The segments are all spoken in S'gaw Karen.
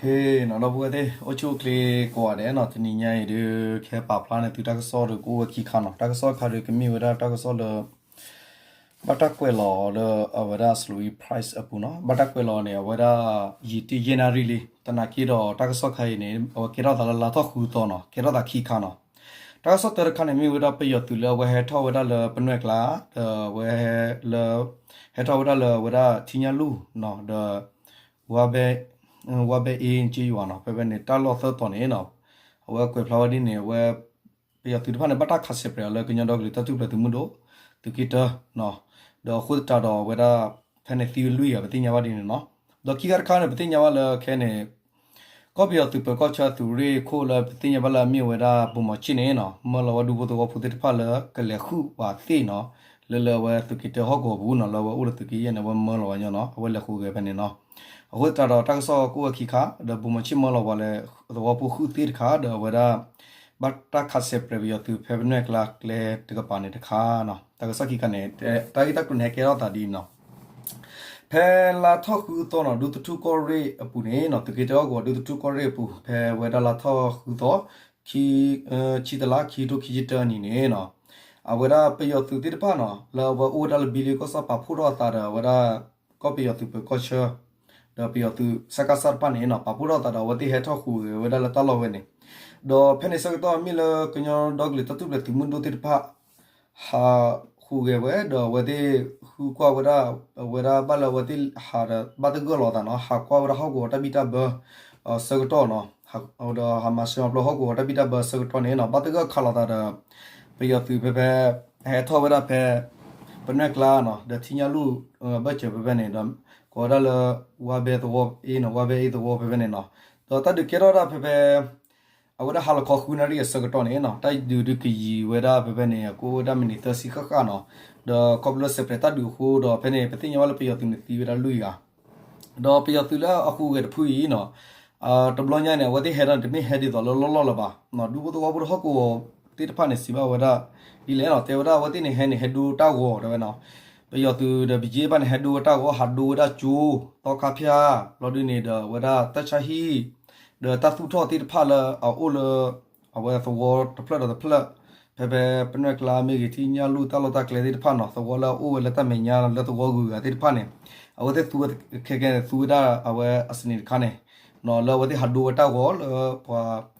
ဟ့ၣ်နီၤ ဒီပုၢ်ဝဲၢ်သ့ၣ် အိၣ်ဆူၣ်အိၣ်ချ့ကိးဂၤဒဲးနီၤ, တနံၤညါအံၤဒုး ကဟဲပာ်ဖျါန့ၢ်သုတၢ်ကစီၣ်ဒီး ကအိၣ်ဝဲခံခါနီၤ. တၢ်ကစီၣ်တခါဒီး ကမ့ၢ်ဝဲဒၣ်တၢ်ကစီၣ်လၢ ဘၣ်တ၁းကွဲးလီၤအီၤလၢအဝဲဒၣ် Slowee Price အပူၤနီၤ. ဘၣ်တ၁းကွဲးလီၤအီၤန့ၣ် အဝဲဒၣ် ယံာ်တ့ၢ်ယဲၢ်နၣ်ရံၣ်လံ. သနာ်က့ဒီး တၢ်ကစီၣ်ခါအံၤန့ၣ် အဝဲကဲထီၣ်သးလၢလါထီၣ်ဃုသီနီၤ, ကဲထီၣ်သးခံခါနီၤ. တၢ်ကစီၣ်တၢတခါန့ၣ် မ့ၢ်ဝဲဒၣ်ပယီၤသုးလၢအဝဲဟဲထီၣ်ဝဲဒၣ်လၢပနွဲၢ်ကျါ, ဒီးအဝဲလၢ ဟဲထီၣ်ဝဲဒၣ်လၢအဝဲဒၣ်ထံညၣ်လူၢ်နီၤ, ဒီး ဝါဘဲ ဝါဘဲအ့ က့ယွၤနီၤ, ဖဲဖဲန့ၣ် တၢ်လီၢ်သၢတီၤန့ၣ်နီၤ, အဝဲကွဲးဖျါဝဲဒ်န့ၣ် အဝဲ ပယီၤသုးတဖၣ်န့ၣ် ဘၣ်တၢ်ခးဆဲးပြဲးအီၤလၢကညီဒီကလုာ်တၢ်ထူၣ်ဖျဲးသုးမုၢ်ဒိၣ် သုးက့တၢနီၤ, ဒီးအဃိသတးဒီးအဝဲဒၣ် ဖဲန့ၣ်သံဝဲလွံၢ်ဂၤ ပသ့ၣ်ညါဘၣ်ဒ်န့ၣ်နီၤ. ဒီးခံခါတခါန့ၣ် ပသ့ၣ်ညါဘၣ်လၢခဲအံၤန့ၣ် ကီၢ်ပယီၤသုးပၢၤကီၢ်ဆၢသုးရ့ၣ်ခိၣ်လၢပသ့ၣ်ညါဘၣ်လၢအမ့ၢ်ဝဲဒၣ် ဘိၣ်မီၤဆ့ၣ်န့ၣ်နီၤ, မၢလီၤဝဲဒူဖိသဝီဖိသ့ၣ်တဖၣ်လၢကလဲၤဃုာ်ဝဲသ့ၣ်နီၤ, လၢလၢအဝဲသုးက့တၢဟီၣ်ကဝီၤပူၤနီၤ, လၢအဝဲအိၣ်လၢသုးက့ယဲၢ်န့ၣ် အဝဲမၢလီၤဝဲညီနီၤ, အဝဲလဲၤဃုာ်ဂဲၤဖဲန့ၣ်နီၤ. အဃိသတးဒီးတၢ်ကစီၣ်ကအိၣ်ဝဲခံခါ, ဒီးဘိၣ်မီၤဆ့ၣ်မၢလီၤဝဲလၢသဝီဖိဃုာ်သ့ၣ်တခါ, ဒီးအဝဲဒၣ် ဘၣ်တၢ်ခးဆဲးပြဲးပယီၤသုးဖဲပနွဲၢ်ကျါကျဲတကပၤန့ၣ်တခါနီၤ. တၢ်ကစီၣ်ခံခါန့ၣ် တၢ်ဂ့ၢ်တၢ်ကျိၤန့ၣ် ဟဲကဲထီၣ်သးဒ်အံၤနီၤ. ဖဲလါထီၣ်ဃုသီနီၤ, ဒူသထူၣ်ကီၢ်ရ့ၣ်အပူၤန့ၣ်နီၤ, သုးက့တၢဟီၣ်ကဝီၤဒူသထူၣ်ကီၢ်ရ့ၣ်အပူၤ, ဖဲဝဲဒၣ်လါထီၣ်ဃုသီ, ခံ, ဆံတလါခံကထိခံဆံတၢအနံၤန့ၣ်နီၤ, အဝဲဒၣ်ပယီၤသုးသ့ၣ်တဖၣ်နီၤ, လၢအဝဲအိၣ်ဝဲဒၣ်လၢဘံလ့ကီၢ်ဆၣ် ပာ်ဖှိၣ်ထီၣ်အသးဒီးအဝဲဒၣ် ကီၢ်ပယီၤသုးပၢၤကီၢ်ဆၢ ဒီးပယီၤသုး စကစ တဖၣ်န့ၣ်နီၤ, ပာ်ဖှိၣ်ထီၣ်အသးဒီးအဝဲသ့ၣ်ဟဲထီၣ်ဟူးဂဲၤဝဲဒၣ်လၢတၢ်လီၢ်ဝဲန့ၣ်, ဒီးဖဲန့ၣ်ဆၢကတီၢ်မ့ၢ်လၢကညီဒီကလုာ်တၢ်ထူၣ်ဖျဲးသုးမုၢ်ဒိၣ်သ့ၣ်တဖၣ် ဟးဟူးဂဲၤဝဲ, ဒီးအဝဲသ့ၣ်ဃုကွၢ်ဝဲဒၣ်, အဝဲဒၣ်ဘၣ်လၢအဝဲသ့ၣ်ဟးဒီး ဘၣ်သဂၢၢ်လီၤသးနီၤ, ဟးကွၢ်ဝဲဒၣ်ဟီၣ်ကဝီၤတၢ်ဘံၣ်တၢ်ဘၢ ဆၢကတီၢ်နီၤ, ဒီးဟးမၤစၢၤအပျီဟီၣ်ကဝီၤတၢ်ဘံၣ်တၢ်ဘၢဆၢကတီၢ်န့ၣ်နီၤ, ဘၣ်သဂၢၢ်ခးလိာ်သးဒီး ပယီၤသုးဖဲဖဲ ဟဲထီၣ်ဝဲဒၣ်ဖဲ ပနွဲၢ်ကျါနီၤ, ဒီးထံညၣ်လူၢ် ဘၢၣ်စၢၤဖဲဖဲန့ၣ်ဒီး ကိးဝဲဒၣ်လၢ ဝါဘဲသဝီအ့နီၤ, ဝါဘဲအ့သဝီဖဲဖဲန့ၣ်နီၤ, ဒီးတၢ်ဒုးကဲထီၣ်ဒၣ်ဖဲဖဲ အဝဲဒၣ်ဟါလီၤခီဃုနၣ်ရံၣ်အဆၢကတီၢ်န့ၣ်နီၤ, တၢ်ဒုးဒုးကယံၤဝဲဒၣ်ဖဲဖဲန့ၣ် အကအိၣ်ဝဲဒၣ်မံးနံးသၢဆံဃၣ်ဃၣ်နီၤ, ဒီးခီဖျိလၢဆဲးပြဲးတၢ်ဒုးအဃိဒီး ဖဲန့ၣ် ပသ့ၣ်ညါဝဲလၢပယီၤသုးန့ၣ်သံဝဲဒၣ်လွံၢ်ဂၤ ဒီးပယီၤသုးလၢအဟူးဂဲၤတဖုအံၤနီၤ, တဘျီညါန့ၣ် အဝဲသ့ၣ်ဟဲဒီးတမ့ၢ်ဟဲဒ်သိးလၢလီၢ်လီၢ်လၢၤဘၣ်, ဒူဖိသဝီဖိဒီးဟီၣ်ကဝီၤသ့ၣ်တဖၣ်န့ၣ် စံးဘၣ်ဝဲဒၣ် ဒ်လဲၣ်နီၤ, တဲဝဲဒၣ်အဝဲသ့ၣ်န့ၣ် ဟဲန့ၣ် ဟဲဒိတၢ်ဂီၤတဲဝဲနီၤ, ပယီၤသုးဒီး ဘီကၠ့ဘၣ်န့ၣ် ဟဲဒိဝဲတၢ်ဂီၤ, ဟးဒိဝဲဒၣ်ကၠိ, သီခါဖၠၣ်, လီၤဒုးန့ၣ်ဒီးအဝဲဒၣ်တၢ်ဆါဟံၣ်, ဒီးတၢ်သူၣ်ထီၣ်သ့ၣ်တဖၣ်လၢအအိၣ်လၢ အဝဲသဝီတဖျၢၣ်ဒီးတဖျၢၣ်, ဖဲဖဲပနွဲၢ်ကျါမ့ၢ်ဂ့ၤ, ထံညၣ်လူၢ်တၢ်လီၢ်တၢ်ကျဲသ့ၣ်တဖၣ်နီၤ, သဝီလၢအအိၣ်ဝဲလၢတၢ်မဲာ်ညါလၢသဝီဂုၤဂၤသ့ၣ်တဖၣ်န့ၣ်, အဝဲသ့ၣ်သူဝဲခဲကဲန့ၣ် သူဝဲဒၣ်အဝဲအစနံးတခါန့ၣ်, လၢအဝဲသ့ၣ်ဟးဒိဝဲတၢ်ဂီၤလၢပှၤ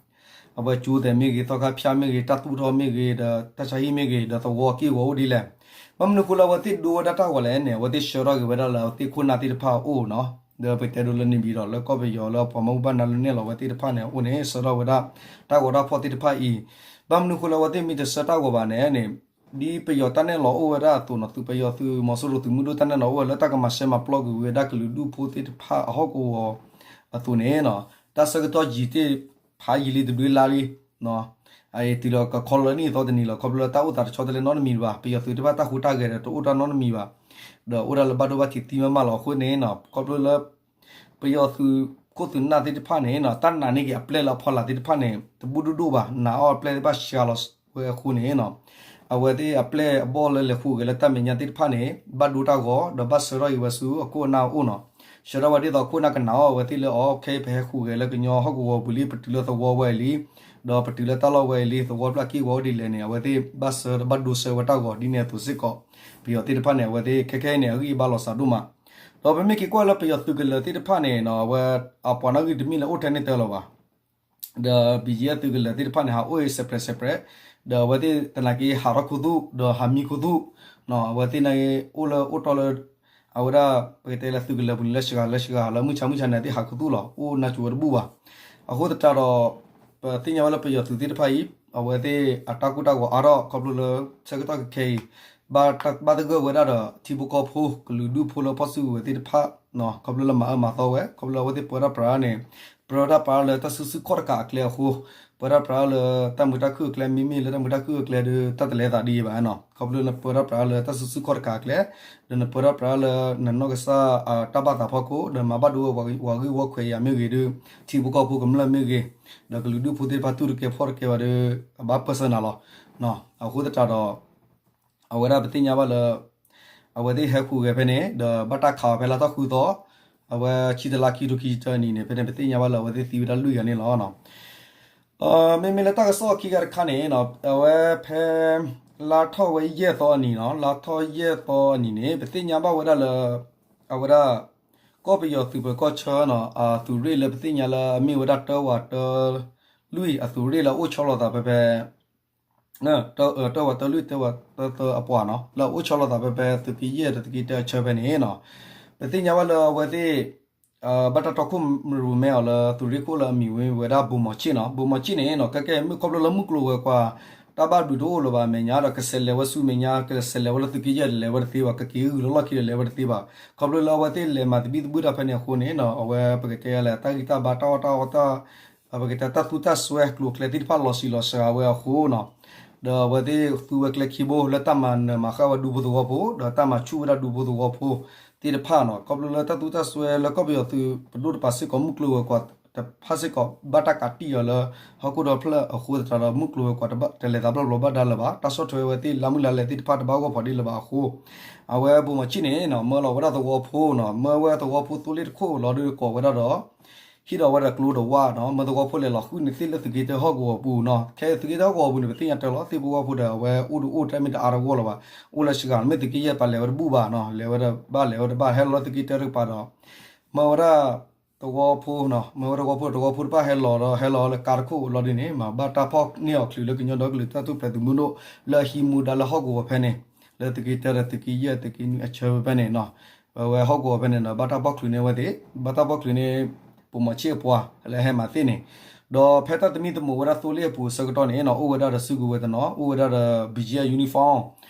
အဝဲကၠိသဲးမ့ၢ်ဂ့ၤ, သီခါဖၠၣ်မ့ၢ်ဂ့ၤ, တၢ်သူၣ်ထီၣ်မ့ၢ်ဂ့ၤ, ဒီးတၢ်ဆါဟံၣ်မ့ၢ်ဂ့ၤ, ဒီးသဝီက့ၢ်ဂီၤအိၣ်ဒ်လဲၣ်, ဘၣ်မနုၤဃိလၢအဝဲသ့ၣ်ဒိဝဲဒၣ်တၢ်ဂီၤလဲၣ်န့ၣ်, အဝဲသ့ၣ်ဆှၢထီၣ်က့ၤဝဲဒၣ်လၢအဝဲသ့ၣ်ခိၣ်နၢ်သ့ၣ်တဖၣ်အအိၣ်နီၤ, ဒီးပတဲဒိလၢန့ၣ်ဘံဒီး လၢကီၢ်ပယီၤလၢပှၤမၤဘူၣ်ဘၣ်နၤလၢနဲၣ်လီၤဝဲသ့ၣ်တဖၣ်န့ၣ် အအိၣ်န့ၣ် ဆှၢထီၣ်ဝဲဒၣ် တၢ်ဂီၤတၢ်ဖီၣ်သ့ၣ်တဖၣ်အံၤ, ဘၣ်မနုၤဃိလၢအဝဲသ့ၣ်မ့ၢ်တဆှၢတၢ်ဂီၤဘၣ်န့ၣ်န့ၣ်, ဒ်ပယီၤတၢ်နဲၣ်လီၤအိၣ်ဝဲဒၣ်အသိးနီၤ, သုးပယီၤသုးမီၤစိရိၤ သုးမုၢ်ဒိၣ်တၢ်နဲၣ်လီၤအိၣ်ဝဲလၢတၢ်ကမၤရှဲမၤပျီကွံာ်ဝဲဒၣ်ကလုာ်ဒူၣ်ဖိသ့ၣ်တဖၣ်အဟီၣ်ကဝီၤအသိးန့ၣ်နီၤ, တၢ်ဆၢကတီၢ်ယံာ်တ့ၢ်ဖးယံာ်လံတဘျုးလါလံ, အအံၤတုၤလီၤကခီလၢနံၣ်အသီတနံၤလီၤ, ခီဖျိလၢတၢ်အိၣ်သးတဆီတလဲနီတမံၤဘၣ်, ပယီၤသုးသ့ၣ်တဖၣ်တၢ်ဟူးတၢ်ဂဲၤဒီးတအိၣ်တၢ်နီတမံၤဘၣ်, ဒီးအိၣ်ဒၣ်လၢဘၣ်ဒိဘၣ်ထံးသံမးမးလီၤ. အဃိန့ၣ်နီၤ, ခီဖျိလၢ ပယီၤသုးခိၣ်သုးနၢ်သ့ၣ်တဖၣ်န့ၣ်နီၤ, တၢ်နာ်န့ၢ်က့ၤအပျဲၢ်လၢအဖီလာ်သ့ၣ်တဖၣ်န့ၣ် တဘူၣ်ဒိၣ်ဒိၣ်ဘၣ်, နာ်အီၤအပျဲၢ်သ့ၣ်တဖၣ်စှၤလီၤဝဲအဃိန့ၣ်နီၤ, အဝဲသ့ၣ်အပျဲၢ်အဘီၣ်လၢလဲၤဟူးဂဲၤလၢတၢ်မဲာ်ညါသ့ၣ်တဖၣ်န့ၣ် ဘၣ်ဒိတၢ်ဂီၤ ဒီးဘၣ်ဆှၢထီၣ်က့ၤဝဲဆူအခိၣ်အနၢ်အအိၣ်နီၤ, ဆှၢထီၣ်ဝဲဒ်သိးအခိၣ်အနၢ်ကနာ်အီၤအဝဲသ့ၣ်လၢအီၤ ခဲအံၤပဟဲဟူးဂဲၤလၢကညီဟီၣ်ကဝီၤပူၤလံ, ပတုၤလၢသဝီဝဲအံၤလံ, ဒီးပတုၤလၢတၢ်လီၢ်ဝဲအံၤလံ, သဝီဖျၢၣ်က့ၢ်ဂီၤအိၣ်ဒ်လဲၣ်န့ၣ် အဝဲသ့ၣ်ဘၣ်ဆှၢဒီးဘၣ်ဒိဆှၢဝဲတၢ်ဂီၤဒ်န့ၣ်အသိးစ့ၢ်ကီး, ပယီၤသ့ၣ်တဖၣ်န့ၣ် အဝဲသ့ၣ်ခဲခဲအံၤန့ၣ် အဂံၢ်အဘါလီၤစၢ်ဒိၣ်မး ဒီးပမ့ၢ်က့ၤကွၢ်လၢပယီၤသုးကလၢၤသ့ၣ်တဖၣ်န့ၣ်နီၤ, အဝဲအပှၤနီၣ်ဂံၢ်တမ့ၢ်လၢအိၣ်ထဲန့ၣ်တၢ်လၢၤဘၣ်, ဒီး ဘီကၠ့ သုးကလၢၤသ့ၣ်တဖၣ်န့ၣ် ဟးအိၣ်အံၤ separate separate, ဒီးအဝဲသ့ၣ်သနာ်က့ ဟးထီၣ်ခူသူၣ် ဒီးဟးမံခူသူၣ်, အဝဲသ့ၣ်န့ၣ်အိၣ်လၢအိၣ်တီၢ်လၢ အဝဲဒၣ် ပကတဲလၢသုးကလၢၤပူၤန့ၣ် လၢစှၤဂၤလၢစှၤဂၤ လၢမုၢ်ဆါမုၢ်ဆါန့ၣ် သ့ၣ်ဟးခူသူၣ်လီၤ, အိၣ်နါစိၤဝဲတဘူၣ်ဘၣ်. အဃိသတးဒီး ပသ့ၣ်ညါဝဲလၢပယီၤသုးသ့ၣ်တဖၣ်အံၤ အဝဲသ့ၣ်အတၢ်ကိၢ်တၢ်ဂီၤအါထီၣ် ခီဖျိလၢ ဆၢကတီၢ်ခဲအံၤ ဘၣ်တၢ်ဘၣ်သဂၢၢ်ဝဲဒၣ်ဒီး ထံဖိကီၢ်ဖိ ကလုာ်ဒူၣ်ဖိလၢဖီၣ်စုကဝဲၤသ့ၣ်တဖၣ် ခီဖျိလၢမၤအၢမၤသီဝဲ ခီဖျိလၢအဝဲသ့ၣ်ပၢတၢ်ပြးန့ၣ် ပၢတၢ်ပြးလၢတၢ်စုဆူၣ်ခီၣ်တကးအကျဲအဃိ ပၢတၢ်ပြးလၢတၢ်မုာ်တၢ်ခုၣ်အကျဲ မ့မ့ၢ်လၢတၢ်မုာ်တၢ်ခုၣ်အကျဲဒီး တၢ်တလဲၤသးဒ်အံၤဘၣ်နီၤ. ခီဖျိလၢပၢတၢ်ပြးလၢတၢ်စုဆူၣ်ခီၣ်တကးအကျဲ ဒီးနပၢတၢ်ပြးလၢနနီၢ်ကစၢ်တၢ်ဘၣ်သးဖီခိၣ် ဒီးမၤဘၣ်ဒိဝဲပှၤဂ့ၢ်ဝီခွဲးယာ်မ့ၢ်ဂ့ၤဒီး ထံဖိကီၢ်ဖိကမျၢၢ်မ့ၢ်ဂ့ၤ ဒီးကလုာ်ဒူၣ်ဖိသ့ၣ်တဖၣ်တူၢ်တကဲဖှီၣ်တကဲဘၣ်ဒီး အဘၣ်ပၢၢ်ဆၢနၤလီၤ. အဃိသတးဒီး အဝဲဒၣ်ပသ့ၣ်ညါဘၣ်လၢ အဝဲသ့ၣ်ဟဲဃုာ်ဂဲၤဖဲန့ၣ် ဒီးဘၣ်တၢ်ခးအီၤဖဲလါထီၣ်ဃုသီ အဝဲခံတလါခံကထိခံဆံတၢအနံၤန့ၣ် ဖဲန့ၣ် ပသ့ၣ်ညါဘၣ်လၢအဝဲသ့ၣ်သံဝဲဒၣ်လွံၢ်ဂၤန့ၣ်လီၤ. မ့မ့ၢ်လၢတၢ်ကစီၣ်ခံဂၤတခါန့ၣ် အဝဲဖဲ လါထီၣ်ဝဲယဲၢ်သီအနံၤနီၤ, လါထီၣ်ယဲၢ်သီအနံၤန့ၣ် ပသ့ၣ်ညါဘၣ်ဝဲဒၣ်လၢ အဝဲဒၣ် ကီၢ်ပယီၤသုးပၢၤကီၢ်ဆၢနီၤ အသုးရ့ၣ်လၢပသ့ၣ်ညါလၢအမ့ၢ်ဝဲဒၣ်တၢဝးတၢ လွံၢ်အသုးရ့ၣ်လၢအအိၣ်ဆီလီၤသးဖဲဖဲ တၢဝးတၢလွံၢ်တၢဝးတၢသၢအပှၤနီၤ လၢအအိၣ်ဆီလီၤသးဖဲဖဲသုးက့ယဲၢ်ဒီးသုးက့တၢအဆၢဖဲန့ၣ်နီၤ, ပသ့ၣ်ညါဘၣ်လၢအဝဲသ့ၣ် ဘၣ်တၢ်တီခိၣ်ရိၣ်မဲအီၤလၢသုးရ့ၣ်ခိၣ်လၢအမံၤဝဲဒၣ်ဘိၣ်မီၤဆ့ၣ်နီၤ, ဘိၣ်မီၤဆ့ၣ်န့ၣ်နီၤ ကဲကဲမ့ၢ်ခီဖျိလၢမုၢ်ကျိၤဝဲၤကွာ် တၢ်ဘၣ်ဘျုးတအိၣ်လၢၤဘၣ်အမဲာ်ညါဒီး ကဆဲးလဲၤဝဲဆူမဲာ်ညါ ကဆဲးလဲၤဝဲလၢသုးက့ယဲၢ်တလဲၤဝဲတသ့ဘၣ်, ကက့ၤဂုာ်လၢလီၢ်ခံဒီးလဲၤဝဲတသ့ဘၣ်, ခီဖျိလၢအဝဲသ့ၣ်လဲၤမၤသဘံၣ်သဘုၣ်တၢ်ဖဲန့ၣ်အဃိန့ၣ်နီၤ အဝဲပကတဲလဲၣ် တၢ်ဂံၢ်တၢ်ဘါတၢ်အီၣ်တၢ်အီတၢ် ပကတဲတၢ်သူတၢ်စွဲကျိၤကျဲသ့ၣ်တဖၣ်လီၤဆံးလီၤစှၤဝဲအဃိနီၤ, ဒီးအဝဲသ့ၣ်သူဝဲကျဲခံဘိ လၢတၢ်မၤနၢၤမၤဃၣ်ဝဲဒူဖိသဝီဖိ ဒီးတၢ်မၤဆူၣ်ဝဲဒၣ်ဒူဖိသဝီဖိသ့ၣ်တဖၣ်နီၤ, ခီဖျိလၢတၢ်သူတၢ်စွဲလၢကီၢ်ပယီၤသုးပဒိၣ်တပၤစ့ၢ်ကီး မုၢ်ကျိၤဝဲၤကွာ်တဖၣ်စ့ၢ်ကီး ဘၣ်တၢ်ကးတံၢ်အီၤလၢ ဟီၣ်ခိၣ်ဒီဖျၢၣ်အဃိသတးဒီး မုၢ်ကျိၤဝဲၤကွာ်တလဲၤသးဘျီဘျီဘၣ်ဒါလၢၤဘၣ်, တၢ်ဆီၣ်ထွဲဝဲသ့ၣ်လါမုၢ်လါလဲသ့ၣ်တဖၣ်တဘၣ်ဂီၢ်ဖီဒ့လၢၤဘၣ်အဃိ အဝဲဘိၣ်မီၤဆ့ၣ်န့ၣ်နီၤ မၢလီၤဝဲဒၣ်သဝီဖိနီၤ, မၢဝဲသဝီဖိသိလ့ၣ်တခိၣ်လီၤဒီးကိးဝဲဒၣ်ဒီး ဟံးဒီးဝဲဒီးကျိဒီးဝၣ်နီၤ, မၢသဝီဖိလဲၤလီၤဃုာ်န့ၢ်သ့ၣ်လၢသုးက့တၢဟီၣ်ကဝီၤပူၤနီၤ, ခဲသုးက့တၢဟီၣ်ကဝီၤပူၤန့ၣ် ပသ့ၣ်ညါတၢ်လီၤ သ့ၣ်ဖိဝၣ်ဖိဒီးအဝဲအိၣ်တအိၣ်တၢ်မ့ၢ်တအါတဂီၢ်လၢၤဘၣ်, အိၣ်လၢစှၤ မ့ၢ်သုးက့ယဲၢ်တပၤလဲၤဝဲတဘူၣ်ဘၣ်နီၤ, လဲၤဝဲဒီးဘၣ်လဲၤဝဲတဘၣ် ဟဲလီၤလၢသုးက့တၢတကပၤဒီး မၢဝဲဒၣ် သဝီဖိနီၤ, မၢဝဲသဝီဖိ သဝီဖိတဖၣ်ဟဲလီၤဒီး ဟဲလီၤလၢကါတခိၣ်လီၤဒ်န့ၣ် မၤဘၣ်တၢ်ဖီၣ်န့ၢ်အီၤချုးလၢကညီဒီကလုာ်တၢ်ထူၣ်ဖျဲးသုးမုၢ်ဒိၣ် လၢအဟံးမူဒါလၢဟီၣ်ကဝီၤဖဲန့ၣ်, လၢသုးက့တၢဒီးသုးက့ယဲၢ်သုးက့နွံအဆၢဖဲန့ၣ်နီၤ, ဝဲဟီၣ်ကဝီၤဖဲန့ၣ်ဒီး ဘၣ်တၢ်ဖီၣ်ချုးန့ၢ်ဝဲသ့ၣ်, ဘၣ်တၢ်ဖီၣ်ချုးန့ၢ် ဘိၣ်မီၤဆ့ၣ်အပှၤလၢဟဲမၤသ့ၣ်န့ၣ်, ဒီးဖဲတၢ်သမံသမိးဝဲဒၣ်သိလ့ၣ်အပူၤအဆၢကတီၢ်န့ၣ်နီၤ အိၣ်ဝဲဒၣ်ဒီးစုကဝဲၤတနီၤ အိၣ်ဝဲဒၣ်ဒီး ဘံၣ်ကယဲၢ် uniform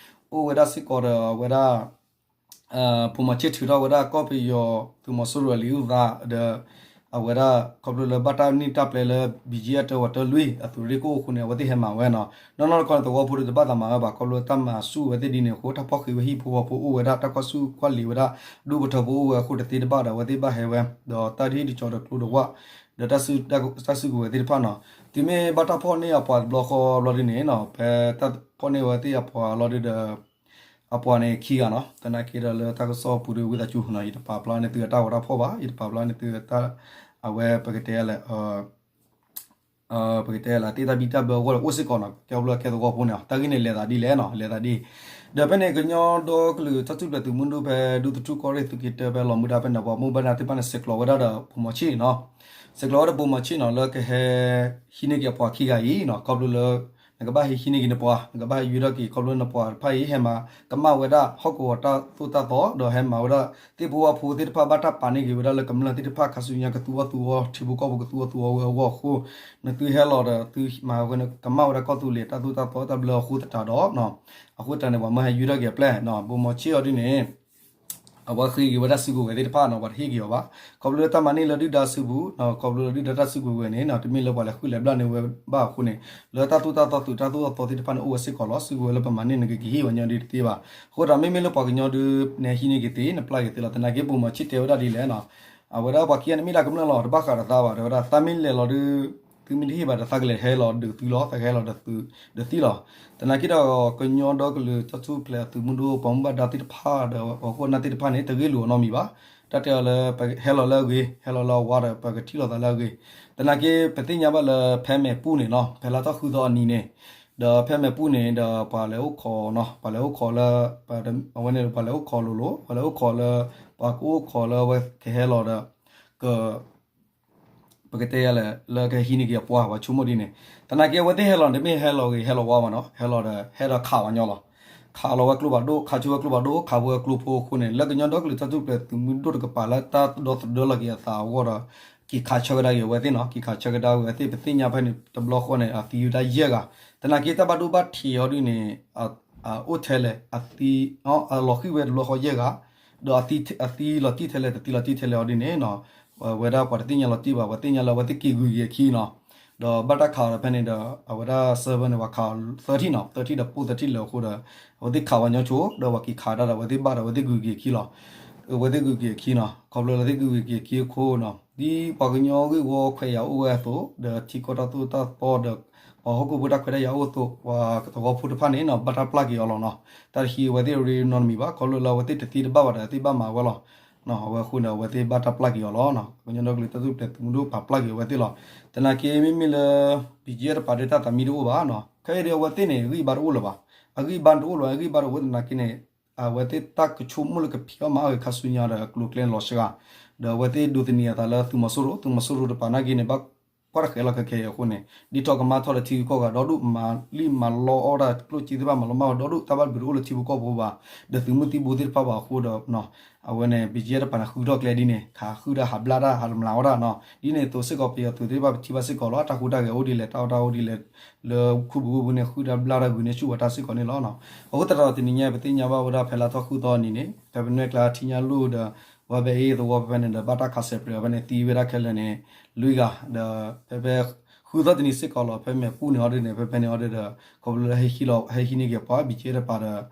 အိၣ်ဝဲဒၣ်စ့ၢ်ကီးဒီးအဝဲဒၣ် ဘိၣ်မီၤဆ့ၣ်ထုးထီၣ်ဝဲဒၣ်ကီၢ်ပယီၤ သုးမီၤစိရိၤအလံာ်အုၣ်သးဒီး အဝဲဒၣ်ခီဖျိလၢဘၣ်တၢ်နံၣ်တၢ်ပျဲလၢ ဘံၣ်ကယဲၢ်တၢဝးတၢလွံၢ်အသုးရ့ၣ်ခိၣ်အဃိန့ၣ် အဝဲသ့ၣ်ဟဲမၤဝဲနီၤ, နီၢ်နီၢ်တခီန့ၣ် သဝီဖိဒီးတဘၣ်သးမၤဝဲဘၣ် ခီဖျိတၢ်မၤဆူၣ်ဝဲသ့ၣ်ဒ်န့ၣ်အဃိ တၢ်ဖီၣ်ဃံးဝဲဟံၣ်ဖိဃီဖိအိၣ်ဝဲဒၣ် တၢ်ကွၢ်ဆူၣ်ကွၢ်လံၤဝဲဒၣ် ဒူဖိထၢဖိအိၣ်ဝဲအဃိတသ့တဘၣ်ဒီး အဝဲသ့ၣ်ဘၣ်ဟဲဝဲ ဒီးတၢ်ဒ်တကီၤဒီးကျိဒီးဝၣ် ဒီးတၢ်စုကဝဲၤသ့ၣ်တဖၣ်နီၤ, တုၤမ့ၢ်ဘၣ်တၢ်ဖီၣ်န့ၢ်အပှၤတဘျီဃီဘျီဒ်န့ၣ်နီၤ ဖဲတၢ်ဖီၣ်န့ၢ်ဝဲသ့ၣ်အပှၤလီၤဒုဒီး အပှၤန့ၣ်ခံဂၤနီၤ, သနာ်က့ဒီးလၢတၢ်ကစီၣ်ပူၤဒီးဝံသးစူၤနီၤ ယတပာ်ဖျါန့ၢ်သုအတၢ်ဂီၤတၢ်ဖီၣ်ဘၣ်, ယတပာ်ဖျါန့ၢ်သုတၢ် အဝဲပကတဲလဲၣ် ပကတဲလဲၣ် သ့ၣ်တၢ်ဘံၣ်တၢ်ဘၢအဂီၢ်ဒီးအိၣ်စ့ၢ်ကီးနီၤ, ကဲဘျီကဲသဝီဖိန့ၣ် တၢ်ဂ့ၢ်န့ၣ်လဲၤသးဒ်လဲၣ်နီၤ လဲၤသးဒ် ဒီးဖဲန့ၣ် ကညီဒီကလုာ်တၢ်ထူၣ်ဖျဲးသုးမုၢ်ဒိၣ်ဖဲ ဒူသထူၣ်ကီၢ်ရ့ၣ်သုးက့တၢဖဲလီၤမူဒါဖဲန့ၣ် ပှၤဘၣ်မူဘၣ်ဒါသ့ၣ်တဖၣ်န့ၣ် ဆဲးကျိးဝဲဒၣ်ဒီးဘိၣ်မီၤဆ့ၣ်နီၤ, ဆဲးကျိးဝဲဒၣ်ဘိၣ်မီၤဆ့ၣ်နီၤ လၢကဟဲဟံးန့ၢ်က့ၤအပှၤခံဂၤအံၤနီၤ, ခီဖျိလၢ နကဘၣ်ဟဲဟံးန့ၢ်က့ၤနပှၤ နကဘၣ်ဟဲယုၢ်ထီၣ်က့ၤ ခီဖျိနပှၤတဖၣ်အံၤ ဟဲမၤကမၣ်ဝဲဒၣ်ဟီၣ်ကဝီၤတၢ်သိၣ်တၢ်သီ ဒီးဟဲမၤဝဲဒၣ်သ့ၣ်ဖိဝၣ်ဖိသ့ၣ်တဖၣ်ဘၣ်တၢ်ပာ်န့ၢ်က့ၤဝဲဒၣ်လၢကမျၢၢ်သ့ၣ်တဖၣ်ခါဆူညါကသူအီၣ်သူအီ ထံဖိကီၢ်ဖိကသူအီၣ်သူအီဝဲအဂီၢ်အဃိ နသုဟဲလီၤဒီးသုမၤဝဲကမၣ်ဝဲဒၣ်ကီၢ်သူလ့ၤတၢ်သိၣ်တၢ်သီတၢ်ဘျၢအဃိသတးဒီး အဃိသတးန့ၣ် ပှၤမၢဟဲယုၢ်ထီၣ်က့ၤအပျဲၢ် ဘိၣ်မီၤဆ့ၣ်အီၤဒ်န့ၣ် အဝဲဃ့က့ၤဝဲဒၣ်စုကဝဲၤသ့ၣ်တဖၣ်နီၤ ပှၤတဟ့ၣ်က့ၤအီၤဘၣ် ခီဖျိလၢတၢ်မၤန့ၢ်လၢဒုၣ်ဒါစုပူၤ ခီဖျိလၢဒုၣ်ဒါတၢ်စုကဝဲၤန့ၣ် တမ့ၢ်လၢပှၤလဲၤဃုလဲၤဘျၣ်န့ၢ်ဝဲဘၣ်အဃိန့ၣ် လၢတၢ်သိၣ်တၢ်သီသုးတၢ်သိၣ်တၢ်သီသ့ၣ်တဖၣ်န့ၣ် အိၣ်ဝဲစ့ၢ်ကီးလီၤ စုကဝဲၤလၢပမၤန့ၢ်န့ၣ် ကက့ၤဟ့ၣ်ဝဲညီဒ်တသ့ဘၣ် အဃိသတးမ့မ့ၢ်လၢပှၤကညီဒုး နဟံးန့ၢ်က့ၤသ့ နပျၢ်က့ၤသ့လီၤ သနာ်က့ ဘိၣ်မီၤဆ့ၣ်တဲဝဲဒၣ်ဒ်လဲၣ်နီၤ အဝဲဒၣ်ပှၤခံဂၤန့ၣ်မ့ၢ်ဒၣ်ကမျၢၢ်လီၤ တဘၣ်ဃးဒီးသးဘၣ် တဲဝဲဒၣ် သးမ့ၢ်လဲၤလီၤဒုး သုမ့ၢ်တဟ့ၣ်ဘၣ်ဒီးသးကလဲၤဟဲလီၤဒုးသုလီၤ သးကဟဲလီၤဒုးသုလီၤ သနာ်က့ဒီး ကညီဒီကလုာ်တၢ်ထူၣ်ဖျဲးအသုးမုၢ်ဒိၣ် ပှၤမူဘၣ်ဒါသ့ၣ်တဖၣ်ဒီး ပှၤခိၣ်နၢ်သ့ၣ်တဖၣ်န့ၣ် တဂ့ၢ်လိာ်အီၤနီတမံၤဘၣ် တၢ်တဲအီၤလၢ ပဟဲလီၤလၢအဂ့ၤ ဟဲလီၤလၢအဝါဒီး ပကထံၣ်လိာ်သးလၢအဂ့ၤ သနာ်က့ ပသ့ၣ်ညါဘၣ်လၢဖဲမဲာ်ပူၣ်န့ၣ်နီၤ ဖဲလါထီၣ်ဃုသီအနံၤန့ၣ် ဒီးဖဲမဲာ်ပူၣ်န့ၣ်ဒီး ပှၤလဲၤအိၣ်ခိးနီၤ ပှၤလဲၤအိၣ်ခိးလၢ အဝဲန့ၣ် ပှၤလဲၤအိၣ်ခိးလိၤလိၤ ပှၤလဲၤအိၣ်ခိးလၢ ပှၤကအိၣ်ခိးလၢအဝဲကဟဲလီၤဒီး က ပကတဲယၤလဲၣ် လၢကဟံးန့ၢ်က့ၤအပှၤ ပှၤဆိကမိၣ်ဒ်န့ၣ် သနာ်က့အဝဲသ့ၣ်ဟဲလီၤန့ၣ် တမ့ၢ်ဟဲလီၤဂ့ၤ ဟဲလီၤဝါဘၣ်နီၤ ဟဲလီၤဒီး ဟဲဒီးခးပှၤညီလီၤ ခးလီၤဝဲကျိဖးဒိၣ် ခးဆိဝဲကျိဖးဒိၣ် ခးဝဲကျိဖိအဃိန့ၣ် လၢကညီဒီကလုာ်တၢ်ထူၣ်ဖျဲးသုးမုၢ်ဒိၣ်တကပၤလၢတၢ်ဒီသဒၢလီၤက့ၤအသးအဂီၢ်ဒီး က့ၤခးဆၢကဒါက့ၤအဝဲသ့ၣ်နီၤ က့ၤခးဆၢကဒါက့ၤအဝဲသ့ၣ် ပသ့ၣ်ညါဖဲန့ၣ် တဘျီဃီန့ၣ် အသံဝဲဒၣ်ယဲၢ်ဂၤ သနာ်က့တၢ်ဘၣ်ဒိဘၣ်ထံးအီၤဒ်န့ၣ် အိၣ်ထဲလဲၣ် အသံ အလီၤဃံၣ်ဝဲတဘျီဃီယဲၢ်ဂၤ ဒီးအသံလီၤတံၢ်ထဲလဲၣ် တသံလီၤတံၢ်ထဲလဲၣ်အီၤဒ်န့ၣ်နီၤ ဝဲဒၣ်ပှၤတသ့ၣ်ညါလီၤတံၢ်ဘၣ် ပှၤသ့ၣ်ညါလၢအဝဲသ့ၣ်က့ၤဂုၤက့ၤအခံနီၤ ဒီးဘၣ်တၢ်ခးအီၤဒီးဖဲန့ၣ်ဒီး အဝဲဒၣ် server န့ၣ် ပှၤခးအီၤသၢထံၣ်နီၤ သၢထံၣ်ဒီးပိၢ်သၢထံၣ်လၢအဃိဒီး အဝဲသ့ၣ်ခးပှၤညီဆိ ဒီးပှၤက့ၤခးတၢ်ဒီး အဝဲသ့ၣ်ဘၣ်ဒီး အဝဲသ့ၣ်ဂုၤက့ၤအခံလီၤ အဝဲသ့ၣ်ဂုၤက့ၤအခံနီၤ ခီဖျိလၢအဝဲသ့ၣ်ဂုၤက့ၤအခံအဃိနီၤ ဒ်ပှၤကညီဂ့ၢ်ဝီခွဲးယာ်အိၣ်ဝဲအသိး ဒီးထံကီၢ်တၢ်သိၣ်တၢ်သီဒီး ပှၤဟီၣ်ခိၣ်ဖိတၢ်ခွဲးတၢ်ယာ်အိၣ်အသိး ပှၤသဝီဖိတဖၣ်န့ၣ်နီၤ ဘၣ်တၢ်ပျၢ်က့ၤအီၤလီၤနီၤ တၢ်တဟံးအဝဲသ့ၣ်ရ့နီတမံၤဘၣ် ခီဖျိလၢအဝဲသ့ၣ်တသ့တဘၣ်ဘၣ်ဒီး အဝဲသ့ၣ်ဘၣ်မၤဝဲလီၤ အဝဲအဃိန့ၣ် အဝဲသ့ၣ်ဘၣ်တၢ်ပျၢ်က့ၤအီၤလီၤ. ကညီဒီကလုာ်တၢ်ထူၣ်ဖျဲးသုးမုၢ်ဒိၣ်ပာ်ပျၢ်က့ၤအဝဲသ့ၣ်လီၤ. သနာ်က့မ့မ့ၢ်လၢ ဘံၣ်ကဲတပၤဒီးတၢ်သးမံတအိၣ်ဘၣ်နီၤ. ခဲအံၤဒီးအဝဲသ့ၣ်န့ၣ် အဂံၢ်ဘါတအိၣ်လၢၤဘၣ်. အဂံၢ်ဘါတအိၣ်လၢၤဘၣ်, အဂံၢ်ဘါတအိၣ်သနာ်က့န့ၣ် အဝဲသ့ၣ်တၢ်ကဆိကမိၣ်လၢကဖံးအီၣ်မၤအီၣ်ဂ့ၤခါဆူညါဒီးအကျိၤအကျဲလီၤစှၤ, ဒီးအဝဲသ့ၣ်ဒိးသန့ၤအသးလၢသုးမီၤစိရိၤ, သုးမီၤစိရိၤတပၤနာ်က့န့ၣ် ဘၣ်ကွၢ်တၢ်ဃဲၤလီၤခဲခဲအံၤအဃိန့ၣ် ဒ်ထီၣ်ကမၣ်ထီၣ်လၢထံဂုၤကီၢ်ဂၤဒီဒူၣ်, မၤလံၣ်မၤလီအီၣ်တၢ်ကျိၣ်စ့သ့ၣ်တဖၣ် မၤလီမၢ်အီၤဒီဒူၣ်, တၢ်ဘၣ်ဘျုးတအိၣ်လၢထံဖိကီၢ်ဖိဘၣ်, ဒီးသုးမုၢ်သံၣ်ဘိသ့ၣ်တဖၣ်ဘၣ်အဃိဒီး အဝဲန့ၣ် ဘံၣ်ကဲတပၤန့ၣ် ဃုထီၣ်ကျဲဒ်န့ၣ် ခးဃုာ်တၢ်ဟးဘျါတၢ်ဟးတမျးဝဲဒၣ်နီၤ. ဒ်န့ၣ်အသိးစ့ၢ်ကီး ပယီၤသုးသ့ၣ်တဖၣ်ပထံၣ်ဘၣ်စ့ၢ်ကီးလီၤ တၢ်ဟူးတၢ်ဂဲၤအိၣ်ဒ်လဲၣ် တၢ်အီၣ်တၢ်အီအိၣ်ဒ်လဲၣ် လၢခူပူၤဝ့ၢ်ပူၤန့ၣ် ဃုာ်တၢ်ဘျါတၢ်ဂုာ်န့ၢ်ဆူၣ်ဝဲတၢ်စ့ၢ်ကီးန့ၣ်လီၤ. အဃိသတးဒီးတနံၤညါ ပသ့ၣ်ညါဘၣ်ဝဲဒၣ်ဖဲလါထီၣ်ဃုသီအနံၤန့ၣ် ဖဲပနွဲၢ်ကျါထံညၣ်လူၢ်ဒီး ဝါဘဲအ့ၣ်သဝီဖဲဖဲန့ၣ်ဒီး ဘၣ်တၢ်ခးစဲးပြဲးအီၤဖဲန့ၣ် သံဝဲဒၣ်ခဲလၢာ်န့ၣ် လွံၢ်ဂၤ, ဒီးဖဲဖဲ ဃုသီတနံၤစ့ၢ်ကီးလီၤ ဖဲမဲာ်ပူၤန့ၣ်အီၤဒ်န့ၣ် ဖဲဖဲန့ၣ်အီၤဒ်ဒီး ခီဖျိလၢဟဲဟံးန့ၢ်က့ၤပှၤ ဘံၣ်ကဲတပၤဒီး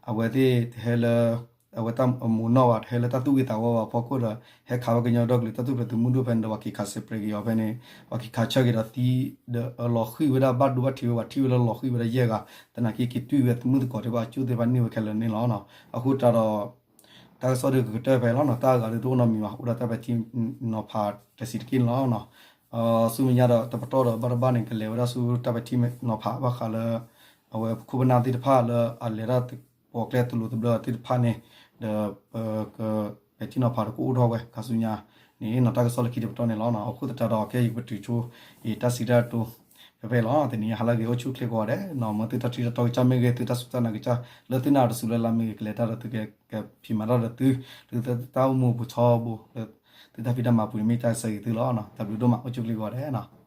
အဝဲသ့ၣ်တဟဲလၢ အဝဲတၢ်အမိာ်နီၢ်ဘၣ် တဟဲလၢတၢ်သူၣ်ဂ့ၤသးဝါဘၣ်အဖီခိၣ်ဒီး ဟဲခးဝဲကညီဒီကလုာ်တၢ်ထူၣ်ဖျဲးသုးမုၢ်ဒိၣ်ဖဲန့ၣ်ဒီး ပှၤက့ၤခးစဲးပြဲးက့ၤအီၤဖဲန့ၣ် ပှၤက့ၤခးဆၢက့ၤဒီးသံ ဒီးလီၤဃံၢ်ဝဲဒၣ်ဘၣ်ဒိဘၣ်ထံးဝဲ ပှၤထံၣ်ဝဲလၢလီၤဃံၢ်ဝဲဒၣ်ယဲၢ်ဂၤ, သနာ်က့က့ၤတွံၢ်ဝဲသုးမုၢ်သကိးသ့ၣ်တဖၣ် အကၠိၣ်သ့ၣ်တဖၣ်န့ၢ်ဝဲခဲလၢာ်န့ၣ်လီၤ. အဃိသတးဒီး တၢ်ကစီၣ်ဒုးကကတၢၢ်ဖဲလီၤနီၤ တၢ်အဂၤဒုးတအိၣ်နီတမံၤဘၣ် အိၣ်ဒီးတၢ်ပဲာ်ထံနီၤဖးတဆံးတက့ၢ်န့ၣ်လီၤ. ဆူမဲာ်ညါဒီးတပတီၢ်ဒီးဘၣ်တဘၣ်န့ၣ် ကလဲၤဝဲဒၣ်ဆူတၢ်ပဲာ်ထံနီၤဖးဘၣ်ဃးလၢ အဝဲပခိၣ်ပနၢ်သ့ၣ်တဖၣ်လၢအလဲၤတၢ်ပိာ်ကျဲသလိၤသဘျၢသ့ၣ်တဖၣ်န့ၣ် ဒီးပက ပဲာ်ထံနီၤဖးတကအိၣ်ထီၣ်ဝဲခါဆူညါန့ၣ်နီၤ တၢ်ကစီၣ်လၢခံတပတီၢ်န့ၣ်လီၤ. အဃိသတးဒီးခဲအံၤပတုာ်ဆိ အံၤတၢ်စံးတၢ်ကတိၤ ဖဲဖဲလီၤ. တနံၤညါဟါလၢအဂ့ၤ အိၣ်ဆူၣ်အိၣ်ချ့ကိးဂၤဒဲးနီၤ မ်သုတၢ်ထံၣ်တၢ်တီကစၢ်မ့ၢ်ဂ့ၤ သုတၢ်စူၢ်တၢ်နာ်ကစၢ် လၢသုနၢ်တစူၤလၢ်လၢ်မ့ၢ်ဂ့ၤ ကလဲၤတၢ်ဒီးသုကဖံးမၤတၢ်ဒီးသု ဒ်သုတၢ်အိၣ်မူအပူၤထီဘိ လၢသုတၢ်ဖံးတၢ်မၤပူၤန့ၣ် မ့ၢ်တၢ်ကစၢ်ဂ့ၤသုလီၤ. တၢ်ဘျုးဒိၣ်မး အိၣ်ဆူၣ်အိၣ်ချ့ကိးဂၤဒဲးနီၤ.